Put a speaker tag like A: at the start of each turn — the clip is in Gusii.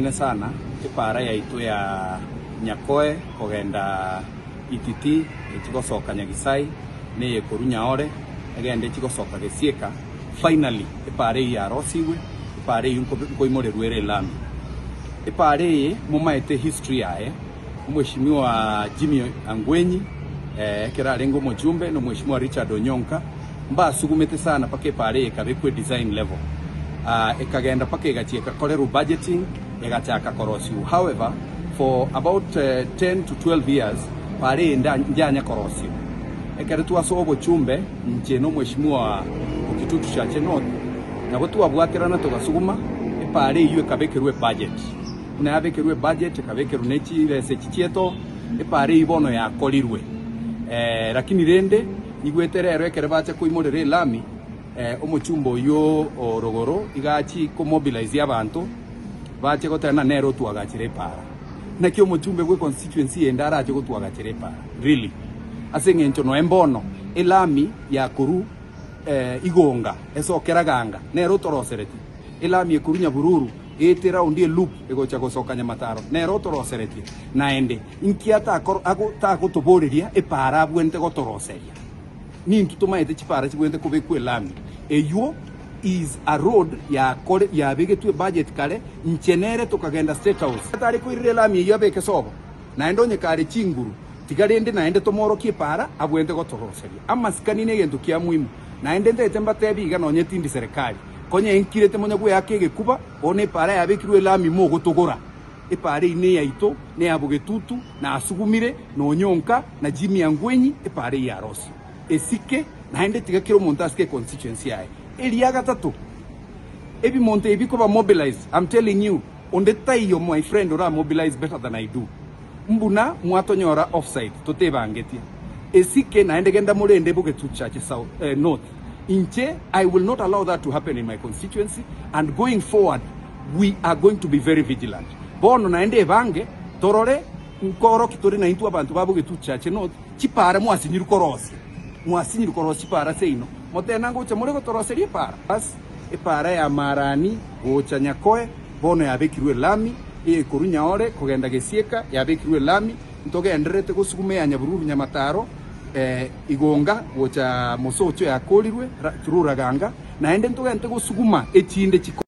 A: Omonene sana epaara yaito ya Nyakoe kogenda Ititi echi gosoka Nyagisai na eye korwa Nyaore egende echi gosoka Gesieka finally epaara eyio yarosigwe epaara eyio nkoimorerwa ere elami. Epaara eye momaete history yaye Omweshimiwa Jimmy Angwenyi ekero arenge omochumbe na Omweshimiwa Richard Onyonka mbasugumete sana mpaka epaara eye ekabekwa edesign level. Ekagenda mpaka egachia egakorerwa budgeting egachaka korosigwa. However, for about 10 to 12 years paara eye njanya korosigwa. Ekero twasoa obochumbe inche na Omweshimiwa o Kitutu Chache North nabo twabwaterana togasuguma epaara eyio ekabekerwa ebudget. Buna yabekerwe ebudget, ekabekerwa ne chibesa echi chiaito, epaara eyio bono yakorirwe. Lakini rende, nyigwete rero ekero bacha koimorera elami, omochumba oyio o rogoro iga achie komobilize abanto, bache goteba ng'a nere otwagachere epaara. Naki omochumbe bwe constituency ende arache gotwagachera epaara? Really? Ase eng'encho noe mbono elami yakorwa igonga esokera ganga nere otoroseretie, elami ekorwa nyabururu Eete raundi eloop egocha gosoka nyamataro, nere otoroseretie. Naende, inki atagotoboreria epaara abwenerete gotoroseria? Nintwe tomaete chipaara chibwenerete kobekwa elami. Eywo is a road yakore yabegetwe ebudget kare, inche nere tokagenda State House. Atare koirera elami eywo abeke sobo, naende onye kare chinguru, tiga rende naende tomorokie epaara abwenerete gotoroseria. Amasikani negento kia muhimu. Naende ntagete mbatebi iga nonye tindi serikali. Konya enkirete monya gweaka egekuba, bono epaara yabekirwe elami mogotogora. Epaara eyio neyaito, neya bogetutu, na asugumire, na Onyonka, na Jimmy Angwenyi, epaara eyio yarosio. Esike, naende tiga kera omonto asike econstituency yaye. Eria gatato, ebimonto ebi bikoba mobilized, I'm telling you, onde taiyo my friend ora mobilize better than I do. Mbuna mwatonyora offside totebangetie. Esike naende genda morende bogetutu chache south, eh, north. Inche I will not allow that to happen in my constituency and going forward we are going to be very vigilant. Bono naende ebange torore nkoroki tore naintwe abanto ba Bogetutu Chache North chipara mwasinyirwe korosia mwasinyirwe korosia chipara seino motena ngocha more gotoroseria epara bas epara ya Marani gocha Nyakoe bono yabekirwe elami eye korwa Nyaore kogenda Gesieka yabekirwe elami ntogendererete gosuguma eya Nyabururu Nyamataro Igonga gocha mosocho yakorirwe through Raganga, naende ntogente gosuguma echinde chiko.